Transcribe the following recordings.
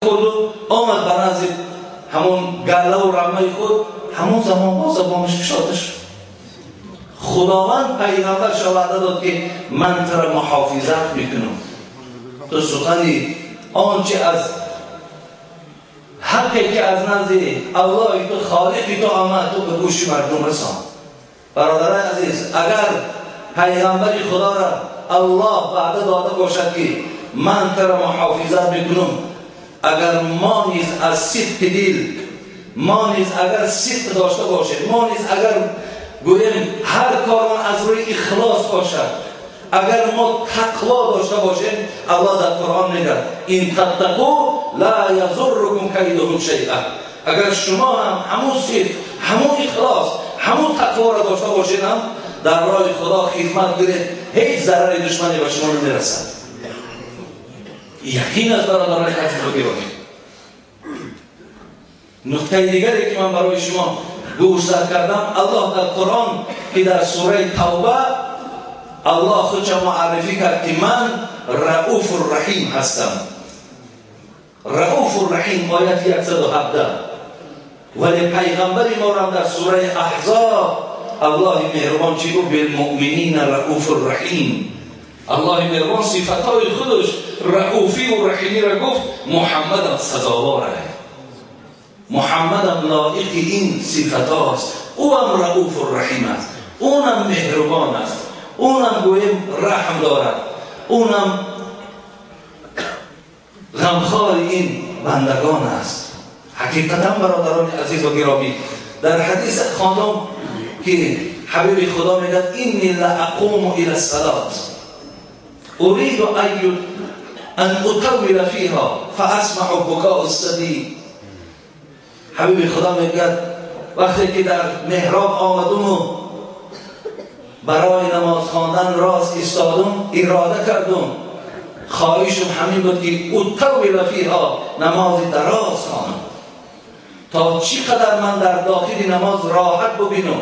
خورد و آمد به نزد همون گله و رمه خود، همون زمان با زبانش گشاده شد. خداوند پیغمبرش وعده داد که من تو را محافظت میکنم، تو سخنی آنچه از حقی که از نزد الله تو خالقی تو آمد تو به گوش مردم رسان. برادران عزیز، اگر پیغمبر خدا را الله وعده داده باشد که من تو را محافظت میکنم، اگر ما نیز از صدق دل، ما نیز اگر صدق داشته باشیم، ما نیز اگر گوییم هر کارمان از روی اخلاص باشد، اگر ما تقوا داشته باشیم، الله در قرآن میگه این تتقوا لا یضرکم کیدهم شیئا. اگر شما هم همون صدق، همون اخلاص، همون تقوا را داشته باشید، هم در راه خدا خدمت کنید، هیچ ضرر دشمنی به شما نمیرسد. یقین از برادران عزیز و گرامی. نکته دیگری که من برای شما گوشزد کردم، الله در قرآن که در سوره توبه الله خودش معرفی کرد که من رؤوف الرحیم هستم. رؤوف الرحیم آیت 117. ولی پیغمبر ما را در سوره احزاب الله مهربان چی گفت؟ بالمؤمنین رؤوف الرحیم. الله مهربان صفتهای خودش رؤوفی و رحیمی را گفت، محمد هم سزاواره، محمد هم لایق این صفت هاست، او هم رؤوف الرحیم است، اونم مهربان است، اونم گویم رحم دارد، اونم غمخوار این بندگان است. حقیقتا برادران عزیز و گرامی، در حدیث خواندم که حبیب خدا میگه اینی لاقوم الى الصلاه اريد ان اطول فيها فاسمع بكاء الصبي. حبیب خدا میگه وقتی که در محراب آمدم و برای نماز خواندن راست ایستادم، اراده کردم، خواهشم همین بود که اطول فیها، نماز دراز خوانم تا چقدر من در داخل نماز راحت ببینم.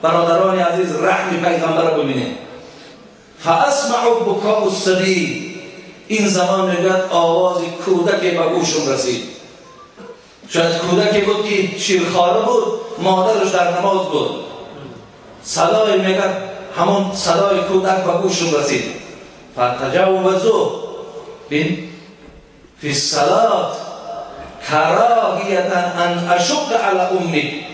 برادران عزیز، رحم پیغمبر را ببینید. فاسمع بکاء الصبی، این زمان میگوید آواز کودک به گوشم رسید. شاید کودکی بود که شیرخواره بود، مادرش در نماز بود. صدای میگه همون صدای کودک به گوشم رسید. فتجاوزوا بین فی الصلاة کراهیة ان اشق علی امی.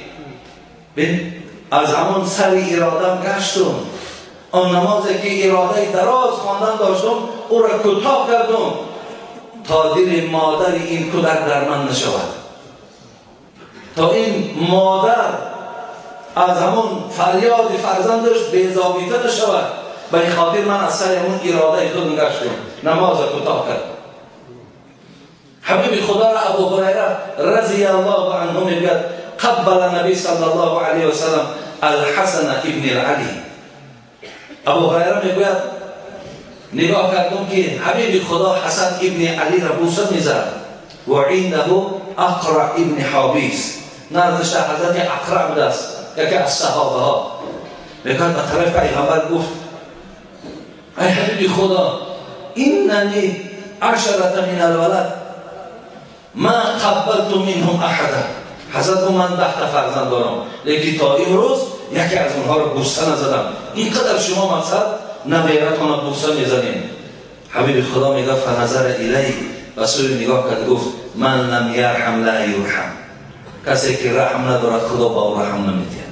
بین از همون سر ارادم گشتم، آن نمازی که اراده دراز خواندن داشتم او را کوتاه کردم تا دل مادر این کودک در من نشود، تا این مادر از همون فریاد فرزندش بی‌ضابطه نشود. به این خاطر من از سر همون اراده خودم گشتم، نماز کوتاه کردم. حبیب خدا را ابو هریره رضی الله عنه میگوید قبل نبی صلی الله علیه وسلم الحسن ابن علی. ابو هریره میگوید نگاه کردم که حبیب خدا حسن ابن علی را بوسه میزد و عنده اقرع ابن حابیس، نزدش حضرت اقرع بوده است، یکی از صحابه ها. میگوید به طرف پیغمبر گفت ای حبیب خدا، اننی عشرة من الولد ما قبلت منهم احدا. حضرت من 10 تا فرزند دارم، لیکن تا امروز یکی از اونها رو بوسه نزدم. اینقدر شما مقصد نبیرتون رو بوسه میزنیم. حبیب خدا میگه فنظر الی، و سوی نگاه کرد گفت من لم یرحم لا یرحم. کسی که رحم ندارد خدا با او رحم نمیدهد.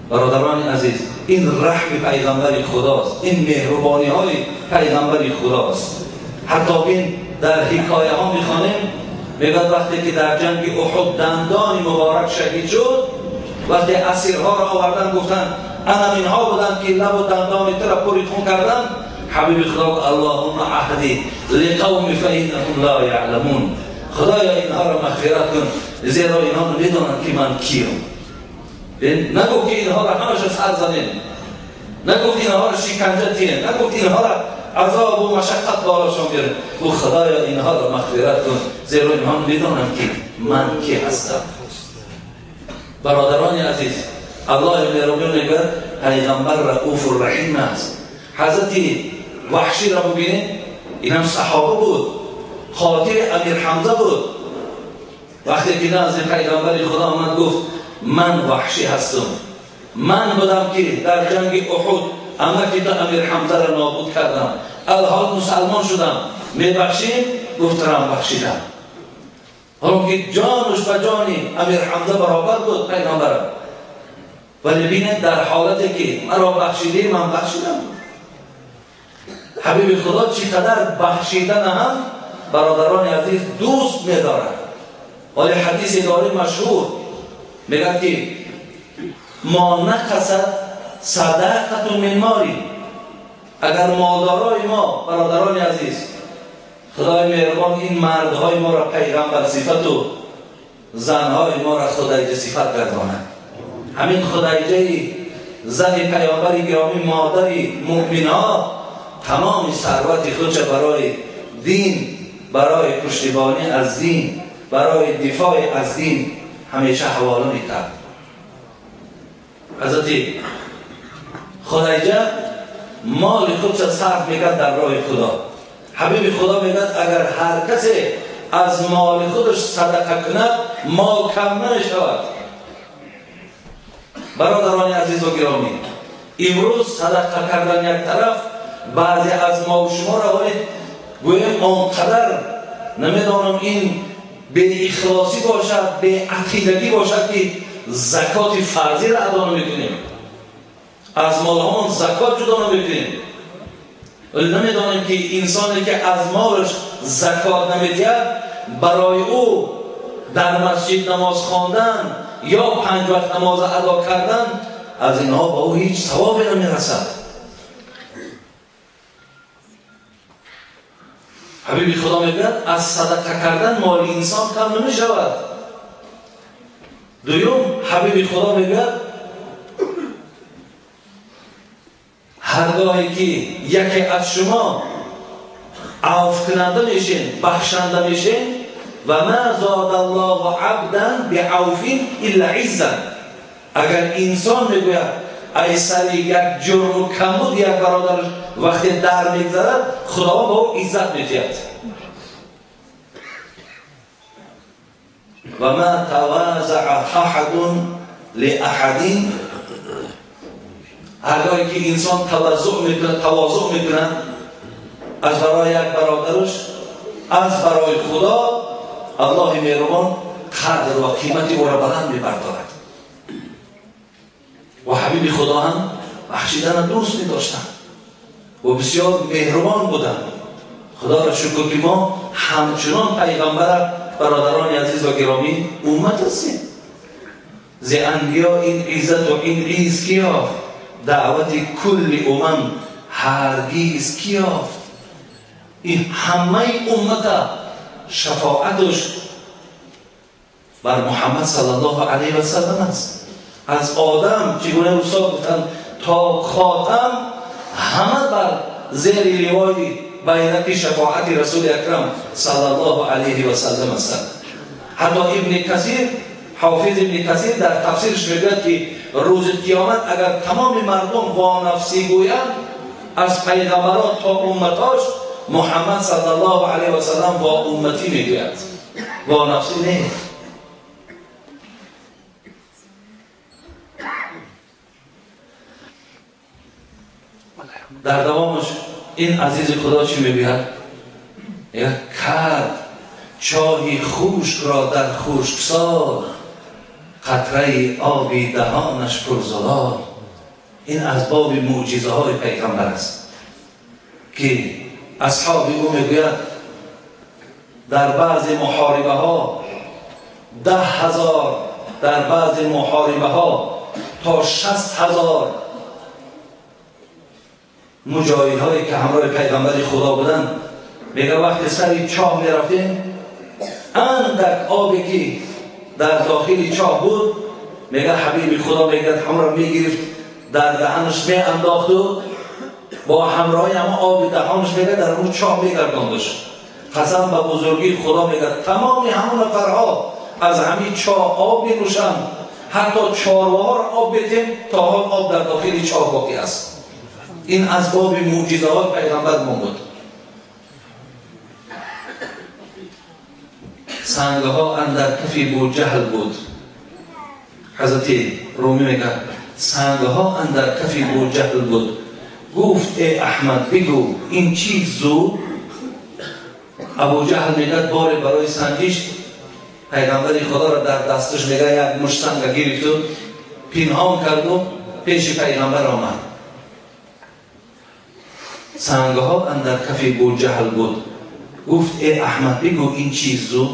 برادران عزیز، این رحم پیغمبر خداست، این مهربانی های پیغمبر خداست. حتی این در حکایه ها میخوانیم میگد وقتی که در جنگ احد دندان مبارک شهید شد، وقتی اسیرها را آوردن گفتن انا اینها بودن که لب و دندان تو را پر خون کردن. حبیب خدا گفت اللهم اهدی لقوم فانهم لا یعلمون. خدایا اینها را مغفرت کن، زیرا اینها نمیدانند که من کیم. نگفت که اینها را همش سر زدیم، نگفت اینها را شکنجه تیم، نگفت اینها را عذاب و مشقت بالاشان بیاریم. او خدایا اینها را مغفرت کن، زیرا اینها میدانند که من کی هستم. برادران عزیز، الله مهربان میگه پیغمبر رؤوف الرحیم است. حضرت وحشی را ببینید، این هم صحابه بود، قاتل امیر حمزه بود، وقتی که نزد پیغمبر خدا آمد گفت من وحشی هستم، من بودم که در جنگ احد عمکی تا امیر حمزه را نابود کردم، الحال مسلمان شدم، میبخشیم؟ گفت رم بخشیدم. حالا که جانش به جانی امیر حمزه برابر بود پیغمبرم، ولی بینید در حالتی که مرا بخشیدی من بخشیدم. حبیب خدا چقدر بخشیدن هم برادران عزیز دوست می‌دارد. ولی حدیث داره مشهور میگه که ما نقصد صدقه من مالی. اگر مالدارای ما برادران عزیز، خدای مهربان این مردهای ما را پیغمبر صفت و زنهای ما را خدیجه صفت گرداند. همین خدیجه زن پیامبر گرامی، مادری مؤمنها، تمام ثروت خودش برای دین، برای پشتیبانی از دین، برای دفاع از دین همیشه حواله میکرد. حضرت خدیجه مال خودش صرف میکرد در راه خدا. حبیب خدا میگه اگر هر کسی از مال خودش صدقه کند مال کم نمیشود. برادران عزیز و گرامی، امروز صدقه کردن یک طرف، بعضی از ما و شما را ولی گویم آنقدر نمیدانم این به اخلاصی باشد، به عقیدگی باشد که زکات فرضی را ادا نمیکنیم، از مالهامون زکات جدا نمیکنیم. ولی نمیدانیم که انسانی که از مالش زکات نمیدهد برای او در مسجد نماز خواندن یا 5 وقت نماز ادا کردن از اینها با او هیچ ثوابی نمیرسد. حبیب خدا میگوید از صدقه کردن مال انسان کم نمیشود. دوم، حبیب خدا میگوید هرگاهی که یکی از شما عفو کننده میشین، بخشنده میشین، و ما زاد الله عبدا بعفو الا عزا. اگر انسان میگوید ای سر یک جرم و کمبود یک برادرش وقتی در میگذرد، خداوند به او عزت میدهد. و ما تواضع احد لاحد. هرگاهی که انسان تواضع میکنه از برای یک برادرش، از برای خدا، الله مهربان قدر و قیمت او را بلند میبردارد. و حبیب خدا هم بخشیدن دوست می‌داشتند و بسیار مهربان بودند. خدا را شکر که ما همچنان پیغمبر برادران عزیز و گرامی امت هستیم. ز انبیا این عزت و این عز کی یافت، دعوت کل امم هرگز کی یافت. این همه امت شفاعتش بر محمد صلی الله علیه و سلم است. از آدم چگونه استاد گفتن تا خاتم همه بر زیر لوای بیرق شفاعت رسول اکرم صلی الله علیه و سلم هستند. حتی ابن کثیر، حافظ ابن کثیر در تفسیرش میگوید که روز قیامت اگر تمام مردم وانفسی گویند، از پیغمبران تا امتاش، محمد صلی الله علیه و سلم با امتی میگوید، وانفسی نه. در دوامش این عزیز خدا چی میگوید؟ یک کرد چاهی خشک را در خشکسال، قطره آبی دهانش پرزلال. این از باب معجزه های پیغمبر است که اصحاب او میگوید در بعض محاربه ها 10,000، در بعض محاربه ها تا 60,000 مجاهد هایی که همراه پیغمبر خدا بودند، میگه وقتی سر چاه میرفتیم اندک آبی که در داخل چاه بود، میگه حبیب خدا میگه همراه میگرفت در دهنش میانداخت و با همراهی همه آب دهانش میگه در اون چاه میگرداندش. قسم به بزرگی خدا میگه تمام همون نفرها از همین چاه آب مینوشند، حتی چارواها را آب بدیم تا حال آب در داخل چاه باقی است. این از باب معجزه های پیغمبر ما بود. Сангҳо андар кафи Буҷаҳл буд. Ҳазрати Румӣ мегӯяд сангҳо андар кафи Буҷаҳл буд. Гуфт эй Аҳмад бигӯ ин чиз зуд. Абуҷаҳл мегӯяд боре барои санҷиш пайғамбари Худоро дар дасташ мегӯяд як мушт санга гирифту пинҳон карду пеши пайғамбар омад. Сангҳо андар кафи Буҷаҳл буд. Гуфт эй Аҳмад бигӯ ин чиз зуд.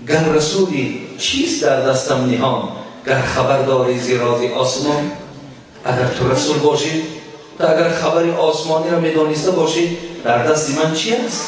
Гар расули чиз дар дастам ниҳон, гар хабар дорӣ зи рози осмон. Агар ту расул бошӣ, ту агар хабари осмониро медониста бошӣ, дар дасти ман чи аст?